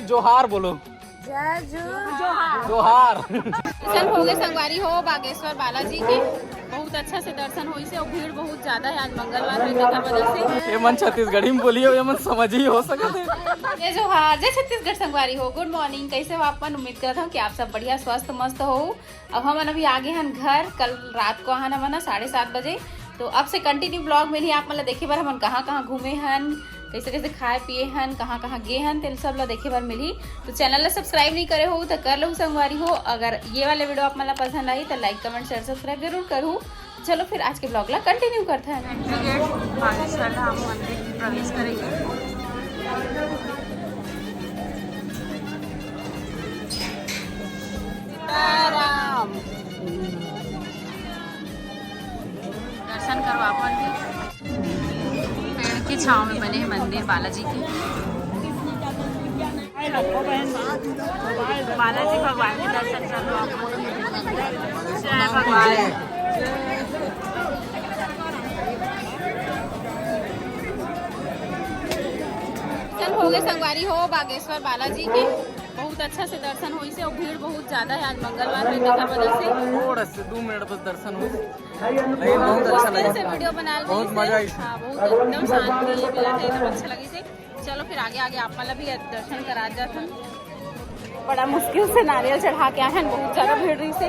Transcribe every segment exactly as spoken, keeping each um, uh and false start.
जोहार बोलो। जय जोहार। जोहार। दर्शन हो गए संगवारी हो बागेश्वर बालाजी के। बहुत अच्छा से दर्शन होइस हे और भीड़ बहुत ज्यादा है, आज मंगलवार है, तेकर वजह से। ये मन छत्तीसगढ़ी में बोलिए, ये मन समझ ही हो सकत है। जय जोहार, जय छत्तीसगढ़ संगवारी हो। गुड मॉर्निंग, कैसे हो आप मन? उम्मीद करत हूँ कि आप सब बढ़िया, स्वस्थ, मस्त हो। अब हमन अभी आगे हन घर, कल रात को आहन हमन ह साढ़े सात बजे। तो अब से कंटिन्यू ब्लॉग मिलही आप मन ला देखे बर, हमन कहाँ कहाँ घूमे हन, कैसे कैसे खाए पिए हन, कहाँ कहाँ गे हन, तेन सब ला देखे बर मिलही। तो चैनल ला सब्सक्राइब नहीं करे हो तो कर लहू संगवारी हो। अगर ये वाले वीडियो आप मन ला पसंद आई तो लाइक, कमेंट, शेयर, सब्सक्राइब जरूर करहू। चलो फिर आज के ब्लॉग ला कंटिन्यू करते हैं। एंट्री गेट बागेश्वर धाम मंदिर की प्रवेश करेंगे। सीताराम। दर्शन करो आप मन भी। पेड़ के छांव में बने हैं मंदिर बालाजी के। बालाजी भगवान के दर्शन कर लो आप। जय भगवान। दर्शन हो गए संगवारी हो बागेश्वर बालाजी के। बहुत अच्छा से दर्शन होइस हे और भीड़ बहुत ज्यादा है आज मंगलवार है, तेकर वजह से। थोड़ा से दो मिनट बस दर्शन हो, लेकिन बहुत अच्छा मुश्किल लगा। से वीडियो बना बहुत मजा आई। हाँ, बहुत एकदम शांति मिला है, एकदम अच्छा लगी से। चलो फिर आगे आगे आप मन ला भी दर्शन करा जात हन। बड़ा मुश्किल से नारियल चढ़ा के आए हैं, बहुत ज्यादा भीड़ रहिस हे।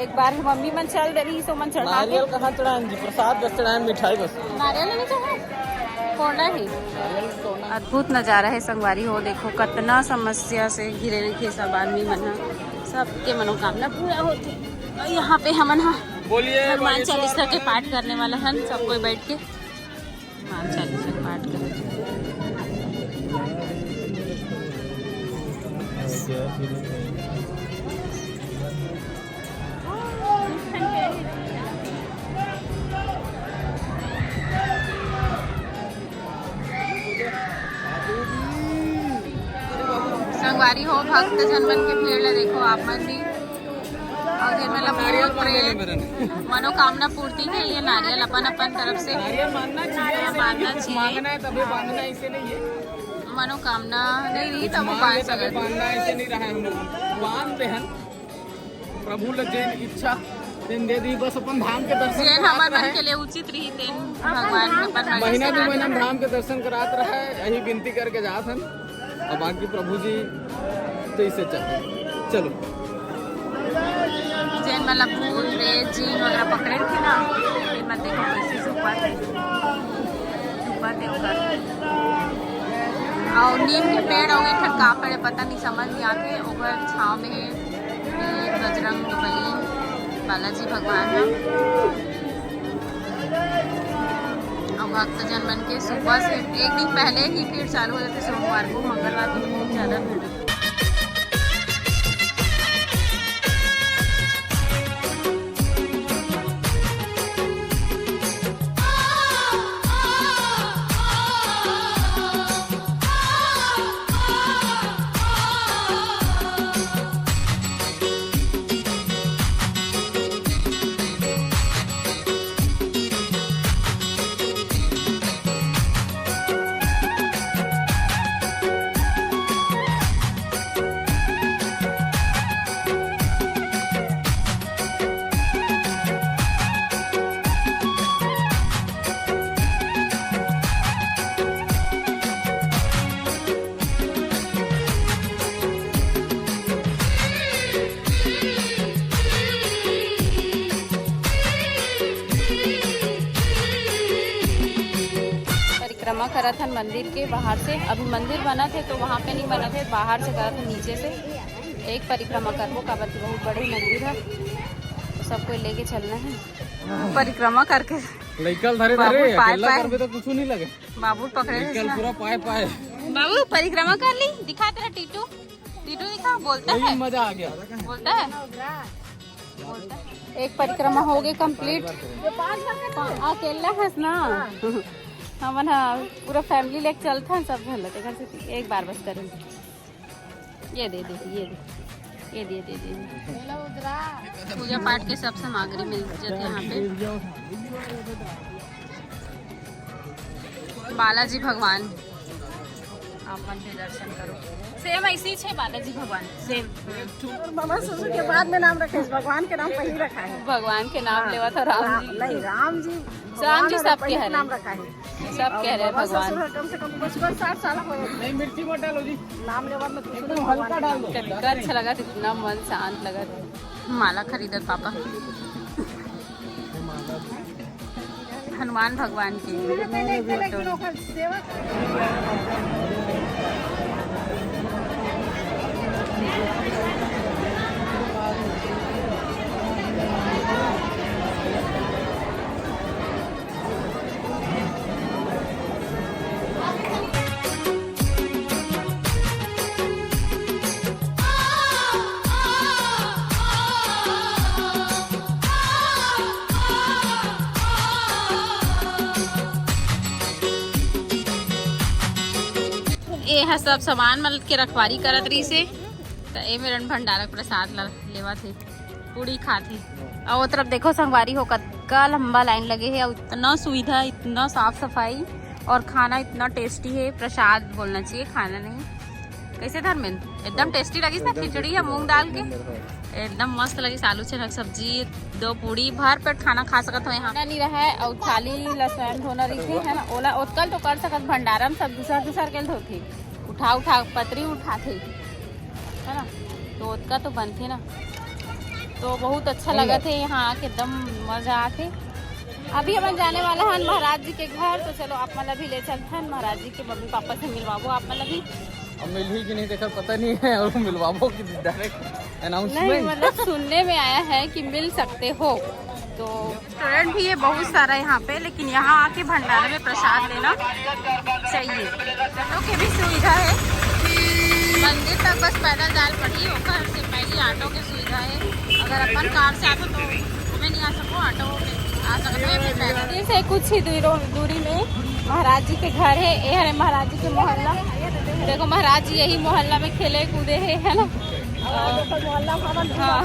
एक बार मम्मी मन चल दे रहिस हे, मन चढ़ा के। नारियल कहाँ चढ़ाएं जी, प्रसाद बस चढ़ाएं, मिठाई बस। नारियल नहीं चढ़ाए, फोड़ना ही। अद्भुत नजारा है संगवारी हो, देखो कतना समस्या से घिरे रहिथे सब आदमी मन ह, सबके मनोकामना पूरा होथे। और यहाँ पे हमन ह बोलिए हनुमान बागेश्वर चालीसा के पाठ करने वाला हन, सब कोई बैठ के। हाँ, चालीसा पाठ करो। संगवारी हो, भक्तजन मन के भीड़ ला देखो आप मन भी। और ये मतलब भूत प्रेत मनोकामना पूर्ति के लिए नारियल अपन अपन तरफ से नारियल मानना चाहिए, ऐसे मानना नहीं, चाहिए। मांगना है तभी बांधना, ऐसे नहीं है। मनोकामना नहीं रही कुछ तब वो मांग बांध ले तभी सकत। बांधना, ऐसे नहीं रहा है हम लोग। बांध दे हन। प्रभु ल जेन इच्छा तेन दे दी, बस अपन धाम के दर्शन जेन करात हमर मन रहे। के लिए उचित रही तेन भगवान अपन मन महीना से दू महीना में धाम के दर्शन करात रहे, यही विनती करके जात हन। अब बाकी प्रभु जी जैसे चल, चलो। जेन मतलब भूत प्रेत जिन वगैरह पकड़े थे ना, ये मत देखो कैसे छुपा थे, छुपा थे ओकर। और नीम के पेड़ और एक ठन का पेड़ पता नहीं समझ नहीं आते, ओकर छाव में हे। ये बजरंग बली बालाजी भगवान है। और भक्तजन मन के सुबह से एक दिन पहले ही भीड़ चालू हो जाती, सोमवार को, मंगलवार को तो बहुत ज्यादा भीड़। परिक्रमा करत हन मंदिर के बाहर से। अभी मंदिर बनत हे तो वहाँ पे नहीं बनत हे, बाहर से करत हन नीचे से। एक परिक्रमा करबो, काबर कि बहुत बड़े मंदिर है, तो सब कोई लेके चलना है। परिक्रमा करके लइका ल धरे बाबू धरे पाए अकेला पाए। करबे तो कुछ नहीं लगे। बाबू पकड़े लइका ल ना। पूरा पाए पाए। बाबू परिक्रमा कर ली, दिखा तेरा टीटू, टीटू दिखा, बोलता यही है, मजा आ गया। बोलता है। एक परिक्रमा हो गई कंप्लीट। अकेला हस ना। हमन ह पूरा फैमिली लेके चलथन सब झन ल। एक बार बस करें। ये दे दे, ये दे, ये दे, दे दे। पूजा पाठ के सब सामग्री मिल जाते यहाँ पे। बालाजी भगवान। आप मन भी दर्शन करो। सेम ऐसे ही छे बालाजी भगवान, सेम। और बाबा ससुर के बाद में नाम रखे हैं, भगवान के नाम पहले रखा है। भगवान के नाम लेवा था राम जी। नहीं, राम जी राम जी भगवान सबके पहले हरे। नाम रखा है। सब कह रहे हैं बाबा भगवान। ससुर कम से कम पचपन साठ साल हो गए। नहीं, मिर्ची मत डालो जी। नाम लेवा में कुछ एकदम हल्का डाल दो। कितना अच्छा लगा था, इतना मन शांत लगा था। माला खरीदत पापा हनुमान भगवान की। ए ह सब सामान मन के रखवारी करत रहिस हे, त ए मेरन भंडारा के प्रसाद ल लेवत हे, पूड़ी खात हे। अउ ओ तरफ देखो संगवारी हो, कतका लंबा लाइन लगे हे, अउ इतना सुविधा, इतना साफ सफाई और खाना इतना टेस्टी हे। प्रसाद बोलना चाहिए, खाना नहीं। कैसे धर्मेंद्र? एकदम टेस्टी लगिस ना खिचड़ी या मूंग दाल के? एकदम मस्त लगिस, आलू चना के सब्जी, दो पूड़ी, भर पेट खाना खा सकत हो यहाँ। खाना नहीं रहा है और थाली ला स्वयं धोना रहिथे, है ना? ओला ओतकल तो कर सकत, भंडारा में सब दूसर दूसर के धोथे, उठा उठा पतरी उठाथे, है ना? तो ओतका तो बनथे ना, तो बहुत अच्छा लगत हे यहाँ आके, एकदम मजा आथे। अभी हमन जाने वाला हन महाराज जी के घर, तो चलो आप मन ला भी ले चलथन, महाराज जी के मम्मी पापा से मिलवाबो आप मन ला भी। अब मिलही कि नहीं, देखा पता नहीं है, और मिलवाबो कि डायरेक्ट नहीं, अनाउंसमेंट। मतलब सुनने में आया है कि मिल सकते हो, तो रेस्टोरेंट भी है बहुत सारा यहाँ पे, लेकिन यहाँ आके भंडारा में प्रसाद लेना चाहिए। ऑटो की भी सुविधा है, मंदिर तक बस पैदल जाल पड़ी, ओकर से पहले ऑटो की सुविधा है। अगर अपन कार से आते तो हमें नहीं आ सको, ऑटो में आ सकते हैं, फिर पैदल। मंदिर से कुछ ही दूरों, दूरी में महाराज जी के घर है। ये हरे महाराज जी के मोहल्ला। देखो महाराज जी यही मोहल्ला में खेले कूदे हैं, है ना? मोहल्ला भवन हाँ।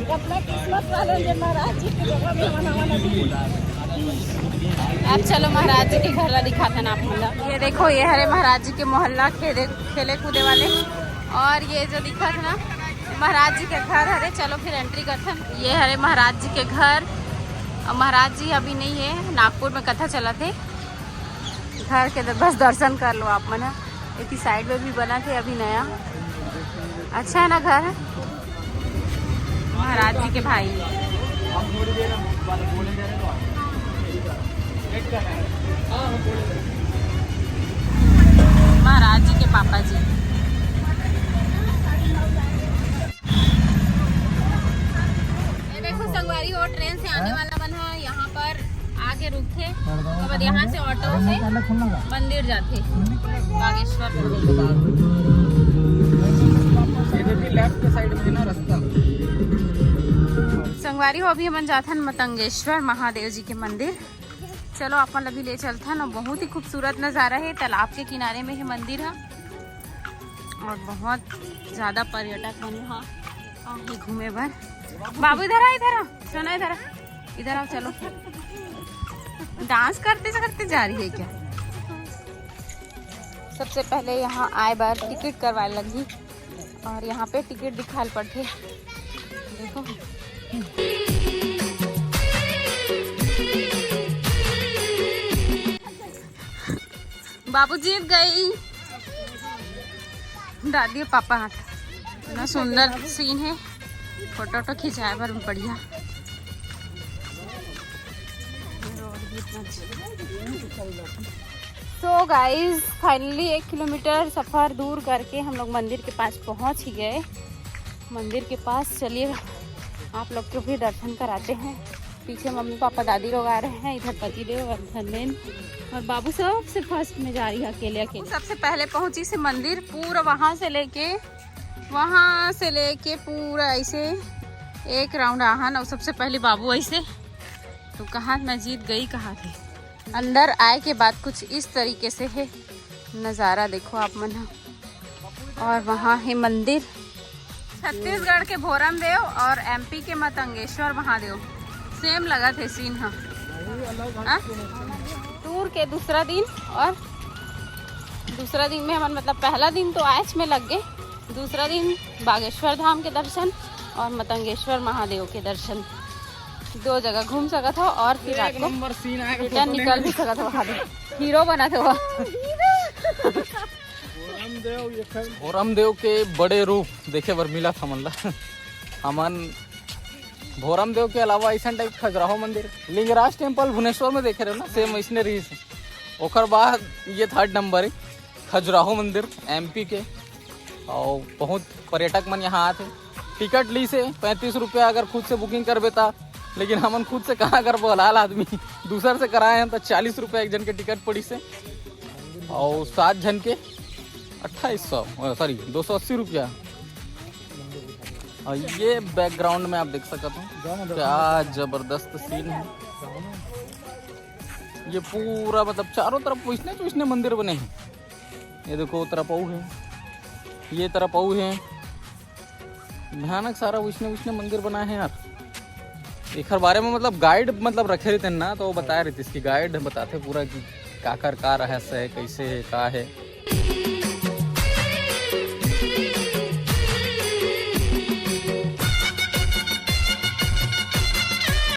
अपना किस्मत वाले जे महाराज जी के जगह में मनावा लगी। अब चलो महाराज जी के घर ला दिखाथन आप मन ला। ये देखो, ये हरे महाराज जी के मोहल्ला खेले खेले कूदे वाले, और ये जो दिखत ना महाराज जी के घर हरे। चलो फिर एंट्री करथन। ये हरे महाराज जी के घर। अब महाराज जी अभी नहीं है, नागपुर में कथा चलत हे। घर के द-, बस दर्शन कर लो आप मन ह। एती साइड में भी बनत हे अभी नया। अच्छा है ना घर? महाराज जी के भाई, महाराज जी के पापा जी। ये देखो संगवारी हो, ट्रेन से आने वाला मन ह यहाँ पर आके रुकथे, ओकर बाद यहाँ से ऑटो से मंदिर जाथे बागेश्वर। ये देखिए लेफ्ट के साइड में है ना रास्ता। संगवारी हो, अभी हमन जाथन मतंगेश्वर महादेव जी के मंदिर। चलो आप मन ला भी ले चलथन। और बहुत ही खूबसूरत नज़ारा है, तालाब के किनारे में है मंदिर है और बहुत ज़्यादा पर्यटक मन यहाँ आए घूमे बर। बाबू इधर आ, इधर आ, सोना इधर आ, इधर आओ, चलो। डांस करते करते जा रही है क्या? सबसे पहले यहाँ आए बार टिकट करवाए लगी और यहाँ पे टिकट दिखाल पड़थे। देखो, बाबू जीत गई। दादी और पापा हाथ। इतना सुंदर सीन है, फोटो वोटो खिंचाए बर बढ़िया। So guys, finally एक किलोमीटर सफ़र दूर करके हम लोग मंदिर के पास पहुंच ही गए। मंदिर के पास चलिए, आप लोग को भी दर्शन कराते हैं। पीछे मम्मी पापा दादी लोग आ रहे हैं, इधर पति देव और धर्मेंद्र और बाबू सबसे फर्स्ट में जा रही है अकेले अकेले। सबसे पहले पहुंची से मंदिर पूरा वहां से लेके, वहां से लेके पूरा ऐसे एक राउंड आहन और सबसे पहले बाबू ऐसे तो कहा मैं जीत गई कहा थे। अंदर आए के बाद कुछ इस तरीके से है नज़ारा, देखो आप मन ह। और वहाँ है मंदिर। छत्तीसगढ़ के भोरमदेव और एमपी के मतंगेश्वर महादेव, सेम लगत है सीन ह। हाँ? टूर के दूसरा दिन और दूसरा दिन में हमन, मतलब, पहला दिन तो आयच में लग गए, दूसरा दिन बागेश्वर धाम के दर्शन और मतंगेश्वर महादेव के दर्शन, दो जगह घूम सकत हो और फिर रात को रिटर्न निकल भी सकत हो। हीरो बनत हो। भोरमदेव के बड़े रूप देखे बर मिलत हमन ला। हमन भोरमदेव के अलावा ऐसन टाइप खजुराहो मंदिर, लिंगराज टेम्पल भुवनेश्वर में देखे रहे ना, सेम वैसने रहिस। ओकर बाद ये थर्ड नंबर है, खजुराहो मंदिर एमपी के, और बहुत पर्यटक मन यहाँ आथे। टिकट लीस हे पैंतीस रुपया अगर खुद से बुकिंग करबे ता, लेकिन हमन खुद से कहाँ करबो, हलाल आदमी, दूसर से कराए हन तो चालीस रुपया एक जन के टिकट पड़िस हे, और सात जन के अट्ठाईस सौ, सॉरी, दो सौ अस्सी रुपया। और ये बैकग्राउंड में आप देख सकत हो, क्या जबरदस्त सीन है। ये पूरा, मतलब, चारों तरफ वैसने वैसने मंदिर बने हैं। ये देखो, वो तरफ अउ है, ये तरफ अउ है, भयानक सारा वैसने वैसने मंदिर बनाए हैं यार। एकर बारे में, मतलब, गाइड, मतलब, रखे रहते हैं ना, तो वो बताए रहते, इसकी गाइड बताते पूरा कि काकर का रहस्य है, कैसे है, का है।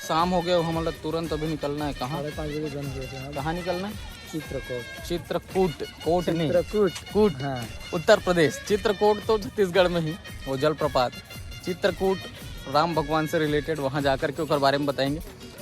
शाम हो गया, हमन ला तुरंत अभी निकलना है। कहाँ? साढ़े पाँच बजे बंद हुए थे हम। कहाँ निकलना है? चित्रकूट। चित्रकूट, कोट नहीं। चित्रकूट। कूट। हाँ। उत्तर प्रदेश। चित्रकूट तो छत्तीसगढ़ में ही, वो जलप्रपात। चित्रकूट राम भगवान से रिलेटेड, वहाँ जाकर के ओकर बारे में बताएंगे।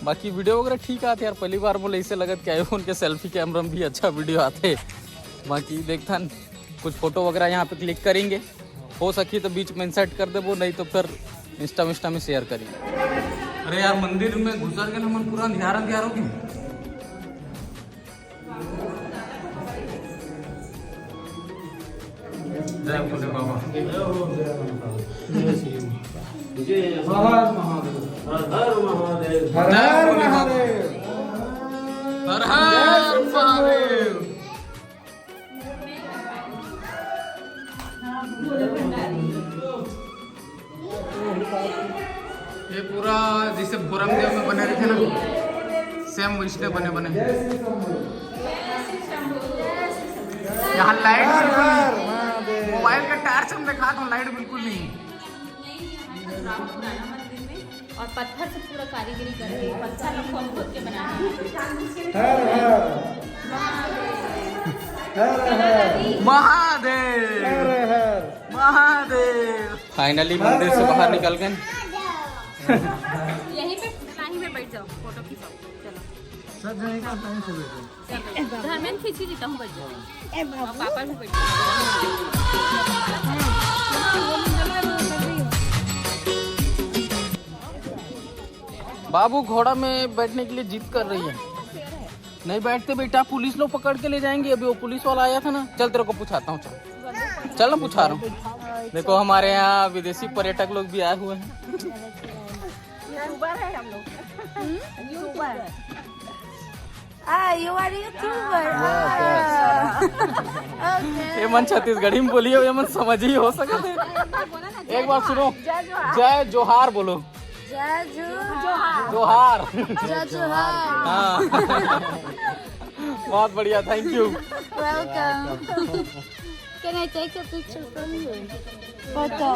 बाकी वीडियो वगैरह ठीक आथे यार, पहली बार बोले, इसे लगत कि आईफोन के सेल्फी कैमरा में भी अच्छा वीडियो आथे। बाकी देखथन, कुछ फोटो वगैरह यहाँ पे क्लिक करेंगे, हो सकी तो बीच में इंसर्ट कर देबो, नहीं तो फिर इंस्टा विंस्टा में शेयर करेंगे। अरे यार, मंदिर में घुसर के हमन पूरा अंधियार अंधियार हो गए। जय भोले बाबा। हर हर महादेव। हर हर महादेव। हर हर महादेव। ये पूरा जैसे भोरमदेव में बने रखे ना, सेम वैसने बने बने। यहाँ लाइट बिल्कुल नहीं, मोबाइल का टार्च हम दिखा दो, लाइट बिल्कुल नहीं। और पत्थर से पूरा कारीगरी करके पत्थर में खोद खोद के बनाना। हर हर। हर हर। महादेव। हर हर। महादेव। फाइनली मंदिर से बाहर निकल गए। यहीं पे, यहीं पे बैठ जाओ, फोटो खींचो। चलो। सब जने का टाइम से बैठो। धर्मेंद्र खींची जीता हूँ, बैठ जाओ। ए बाबू। और पापा भी बैठ जाओ। बाबू घोड़ा में बैठने के लिए जिद कर रही है। नहीं बैठते बेटा, पुलिस लोग पकड़ के ले जाएंगे। अभी वो पुलिस वाला आया था ना, चल तेरे को पूछाता हूँ, चल। चल ना, पूछा रहा हूँ। देखो, हमारे यहाँ विदेशी पर्यटक लोग भी आए हुए हैं। यूट्यूबर है हम लोग। YouTuber. Ah, you are YouTuber. Yes, yes. Ah, okay. ये मन छत्तीसगढ़ी में बोलिए, ये मन समझ ही हो सकते हैं। एक बार सुनो, जय जोहार। जय जोहार बोलो। जय जो-, जोहार। जोहार। जय जोहार। हाँ। बहुत बढ़िया, thank you। Welcome. Can I take a picture from you? Photo.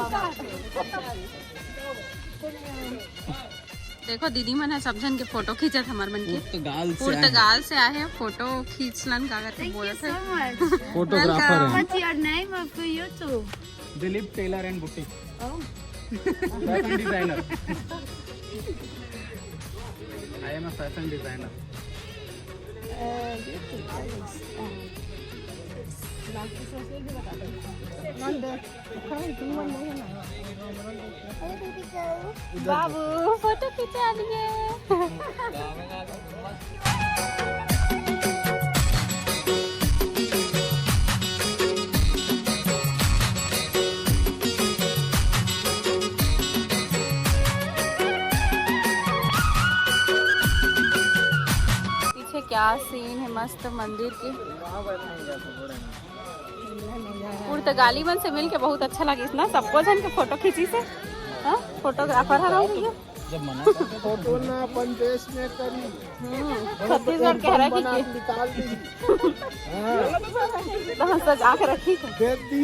देखो, दीदी मन ह सब झन के फोटो खींचत, हमर मन के। पुर्तगाल से आए। पुर्तगाल से आए हे, फोटो खींच लन, का करके बोलत हे। Thank you so much. Photographer है। Welcome. What's your name of YouTube? Dilip Tailor and Boutique. Oh. Fashion designer. I am a fashion designer. बाबू, फोटो खिंचा लिए। पीछे क्या सीन है मस्त मंदिर के। पुर्तगाली मन से मिलके बहुत अच्छा लगिस ना, सबको झन के फोटो खींचिस हे। हाँ, फोटोग्राफर हरव भैया। फोटो ना अपन देश में करी। छत्तीसगढ़ के हरा की बना के निकाल दी। हाँ। तो हम सजा के रखी थे। भेज दी।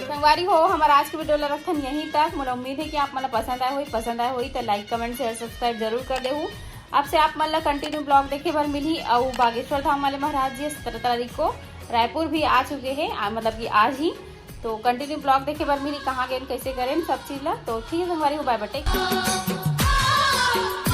संगवारी हो, हमारा आज के वीडियो ला रखथन यहीं तक। मोला उम्मीद है कि आप मन ला पसंद आए होही। पसंद आए होही तो like, comment, share, subscribe जरूर कर देहू। अब से आप मन ला continue vlog देखे बर मिलही। अउ बागेश्वर धाम वाले महाराज जी सत्रह तारीख को रायपुर भी आ चुके हैं, आ, मतलब कि आज ही। तो continue vlog देखे बर मिलही, कहाँ गए, कैसे करें, सब चीज ला। तो ठीक है संगवारी हो, bye bye, take care।